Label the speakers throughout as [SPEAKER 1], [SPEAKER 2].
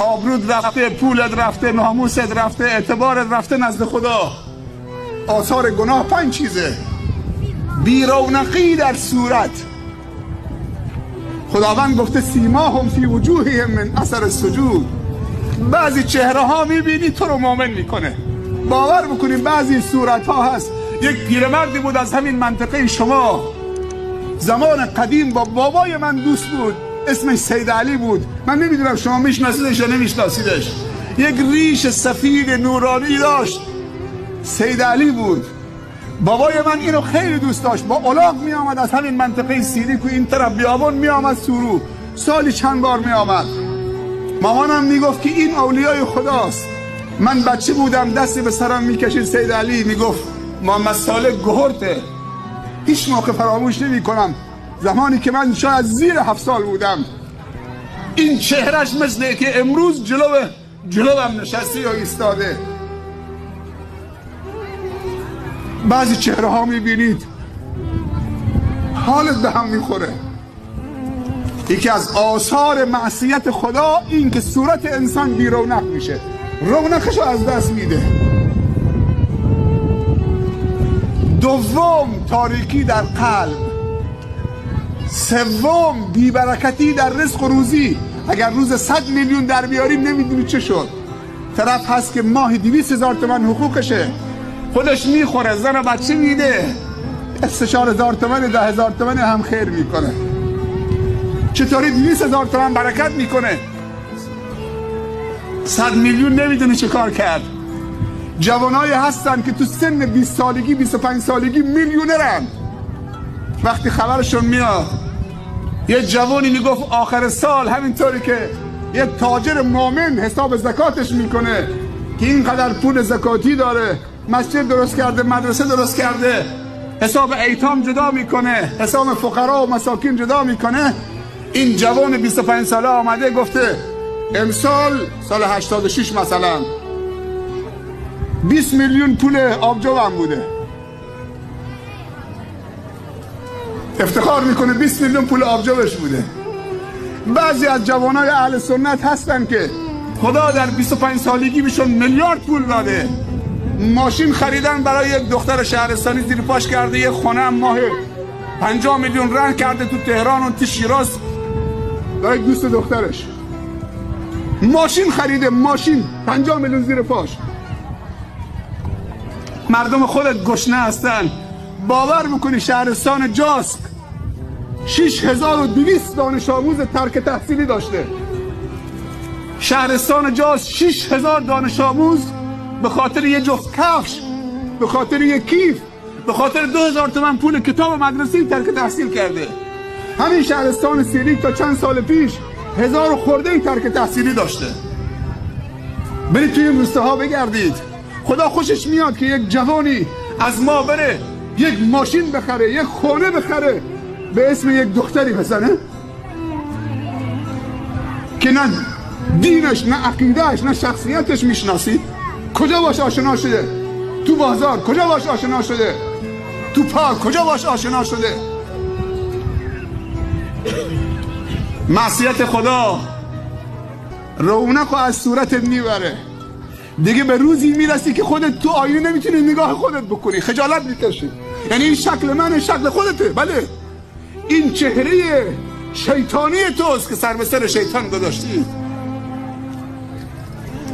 [SPEAKER 1] آبرود رفته، پولت رفته، ناموست رفته، اعتبارت رفته نزد خدا. آثار گناه 5 چیزه. بیرونقی در صورت. خداوند گفته سیماهم فی وجوههم من اثر السجود. بعضی چهره ها میبینی تو رو مؤمن میکنه. باور بکنیم بعضی صورت ها هست. یک پیرمردی بود از همین منطقه شما، زمان قدیم با بابای من دوست بود، اسمش سید علی بود. من نمیدونم شما میشناسیدش یا نمیشناسیدش. یک ریش سفید نورانی داشت، سید علی بود. بابای من اینو خیلی دوست داشت. با الاغ می آمد از همین منطقه سیریک و این طرف بیابان می آمد سورو، سالی چند بار می آمد. مامانم میگفت که این اولیای خداست. من بچه بودم دستی به سرم میکشید سید علی، میگفت محمد صالح گهرته. هیچ موقع فراموش نمی کنم زمانی که من شاید زیر 7 سال بودم، این چهرش مثل که امروز جلوم نشسته یا ایستاده. بعضی چهره ها میبینید حالت به هم میخوره. یکی از آثار معصیت خدا این که صورت انسان بی رونق میشه، رونقش رو از دست میده. دوم تاریکی در قلب. سوم بیبرکتی در رزق و روزی. اگر روز 100 میلیون در بیاریم نمیدونی چه شد. طرف هست که ماهی 200,000 تومان حقوقشه، خودش میخوره، زن و بچه میده، 3-4,000 تومان 10,000 تومان هم خیر میکنه. چطوری 200,000 تومان برکت میکنه؟ 100 میلیون نمیدونه چه کار کرد. جوانایی هستن که تو سن 20 سالگی 25 سالگی میلیونرن. وقتی خبرشون میاد، یه جوانی میگفت آخر سال همینطوری که یه تاجر مؤمن حساب زکاتش میکنه که اینقدر پول زکاتی داره، مسجد درست کرده، مدرسه درست کرده، حساب ایتام جدا میکنه، حساب فقرا و مساکین جدا میکنه. این جوان 25 ساله آمده گفته امسال سال 86 مثلا 20 میلیون پول آبجوم بوده. افتخار میکنه 20 میلیون پول آبجوش بوده. بعضی از جوانای اهل سنت هستن که خدا در 25 سالگی بهشون میلیارد پول داده، ماشین خریدن برای یک دختر شهرستانی زیر پاش کرده، یه خونه هم ماه 50 میلیون رهن کرده تو تهران و تو شیراز برای دوست دخترش. ماشین خریده، ماشین 50 میلیون زیر پاش. مردم خودت گشنه هستن. باور میکنی شهرستان جاسک 6200 دانش آموز ترک تحصیلی داشته. شهرستان جاسک 6000 دانش آموز به خاطر یه جفت کفش، به خاطر یه کیف، به خاطر 2000 تومان پول کتاب مدرسه ترک تحصیل کرده. همین شهرستان سیریک تا چند سال پیش 1000 خورده ترک تحصیلی داشته. برید توی این روستاها بگردید. خدا خوشش میاد که یک جوانی از ما بره یک ماشین بخره، یک خانه بخره، به اسم یک دختری بزنه که نه دینش، نه عقیدهش، نه شخصیتش میشناسید. کجا باش آشنا شده؟ تو بازار. کجا باش آشنا شده؟ تو پارک. کجا باش آشنا شده؟ معصیت خدا رونق از صورتت میبره. دیگه به روزی میرسی که خودت تو آینه نمیتونی نگاه خودت بکنی، خجالت میکشی. یعنی این شکل من، شکل خودته. بله، این چهره شیطانی توست که سر به سر شیطان گذاشتید.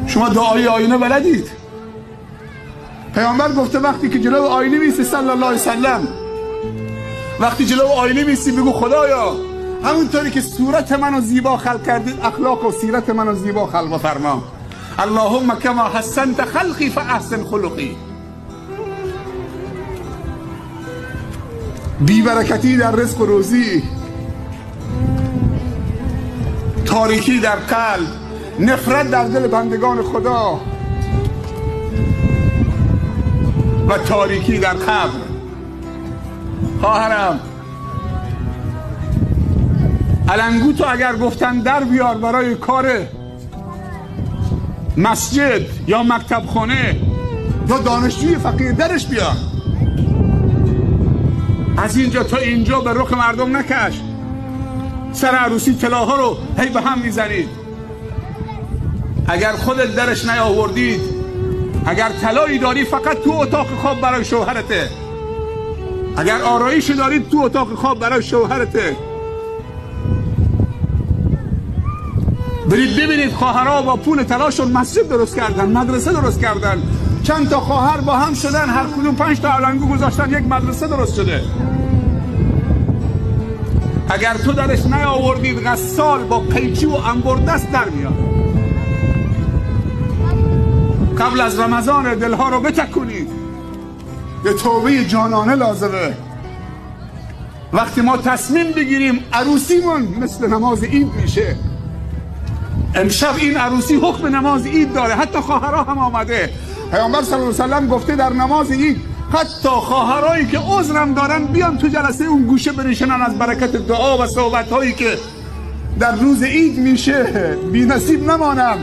[SPEAKER 1] شما دعای آینه بلدید. پیامبر گفته وقتی که جلو آینه میستی صلی الله علیه وسلم، وقتی جلو آینه میستی بگو خدایا همونطوری که صورت منو زیبا خلق کردید، اخلاق و سیرت منو زیبا خلق فرما. اللهم کما حسنت خلقی فاحسن خلقی. بیبرکتی در رزق و روزی، تاریکی در قلب، نفرت در دل بندگان خدا و تاریکی در قبر. خواهرم، علنگو تو اگر گفتن در بیار برای کار مسجد یا مکتب خانه یا دانشجوی فقیر، درش بیار. از اینجا تا اینجا به رخ مردم نکش. سر عروسی طلاها رو هی به هم میزنید. اگر خودت درش نیاوردید، اگر طلایی داری فقط تو اتاق خواب برای شوهرته، اگر آرایش دارید تو اتاق خواب برای شوهرته. برید ببینید خواهرها با پول طلاشون مسجد درست کردن، مدرسه درست کردن. چند تا خواهر با هم شدن، هر کدوم 5 تا علنگو گذاشتن، یک مدرسه درست شده. اگر تو درش نیاوردید غسال با قیچی و انبردست در میاد. قبل از رمضان دلها رو بتکونید. یه توبه جانانه لازمه. وقتی ما تصمیم بگیریم عروسیمون مثل نماز عید میشه. امشب این عروسی حکم نماز عید داره، حتی خواهرها هم آمده. پیامبر صلی الله علیه و سلم گفته در نماز عید حتی خواهرایی که عذرم دارن بیان تو جلسه اون گوشه بنشینن، از برکت دعا و صحبت هایی که در روز عید میشه بی نصیب نمانم.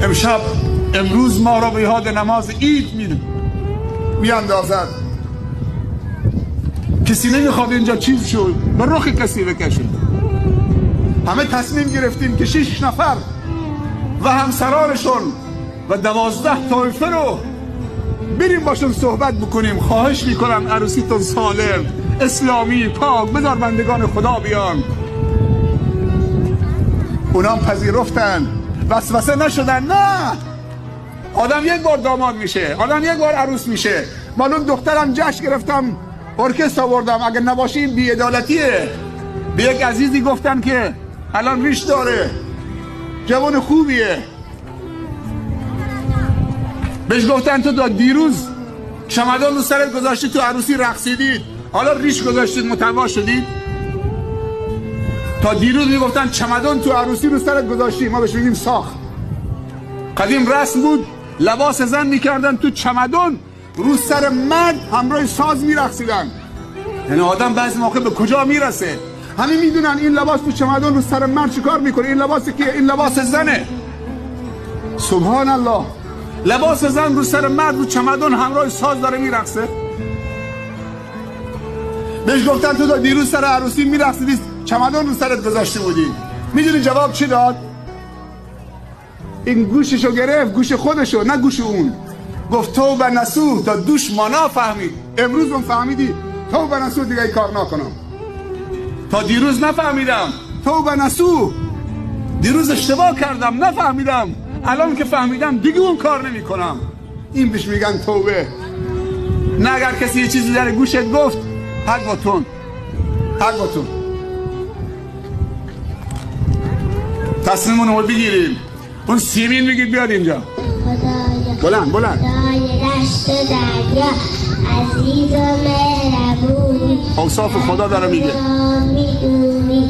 [SPEAKER 1] امشب امروز ما را به یاد نماز عید میاندازد. کسی نمیخواد اینجا چیز شد به رخ کسی بکشه. همه تصمیم گرفتیم که 6 نفر و همسرانشون و 12 طایفه رو بریم باشون صحبت بکنیم. خواهش میکنم عروسیتون سالم، اسلامی، پاک، بذار بندگان خدا بیان. اونام پذیرفتن، وسوسه نشدن. نه، آدم یک بار داماد میشه، آدم یک بار عروس میشه. مالون دخترم جشن گرفتم، ارکستر آوردم، اگر نباشه این بی‌عدالتیه. به یک عزیزی گفتن که الان ریش داره، جوان خوبیه، بهش گفتن تو تا دیروز چمدان رو سرت گذاشتی تو عروسی رقصیدید، حالا ریش گذاشتید متوا شدید. تا دیروز میگفتن چمدان تو عروسی رو سرت گذاشتی، ما بهش میگیم ساخت. قدیم رسم بود لباس زن میکردن تو چمدان، رو سر مرد همراه ساز میرقصیدن. یعنی آدم بعضی موقع به کجا میرسه؟ همه میدونن این لباس تو چمدان رو سر مرد چیکار میکنه، این لباس کیه؟ این لباس زنه. سبحان الله، لباس زن رو سر مرد رو چمدان همراه ساز داره میرقصه. بهش گفتن تو تا دیروز سر عروسی میرقصیدی، چمدان رو سرت گذاشته بودی. میدونی جواب چی داد؟ این گوششو گرفت، گوش خودشو، نه گوش اون. گفت توبه نصوح، تا دوش مانا فهمید. امروز اون فهمیدی توبه نصوح، دیگه کار نکنم. تا دیروز نفهمیدم توبه نصوح، دیروز اشتباه کردم نفهمیدم، الان که فهمیدم دیگه اون کار نمی کنم. این بهش میگن توبه. نه اگر کسی یه چیزی در گوشت گفت، حق با تون، حق با تون. تصمیمون رو بگیریم. اون سیمین میگید بیاد اینجا. بلند بلند.
[SPEAKER 2] خدای دشت دریا عزیز و مهربونی،
[SPEAKER 1] اوصاف خدا داره میگه.
[SPEAKER 2] میدونی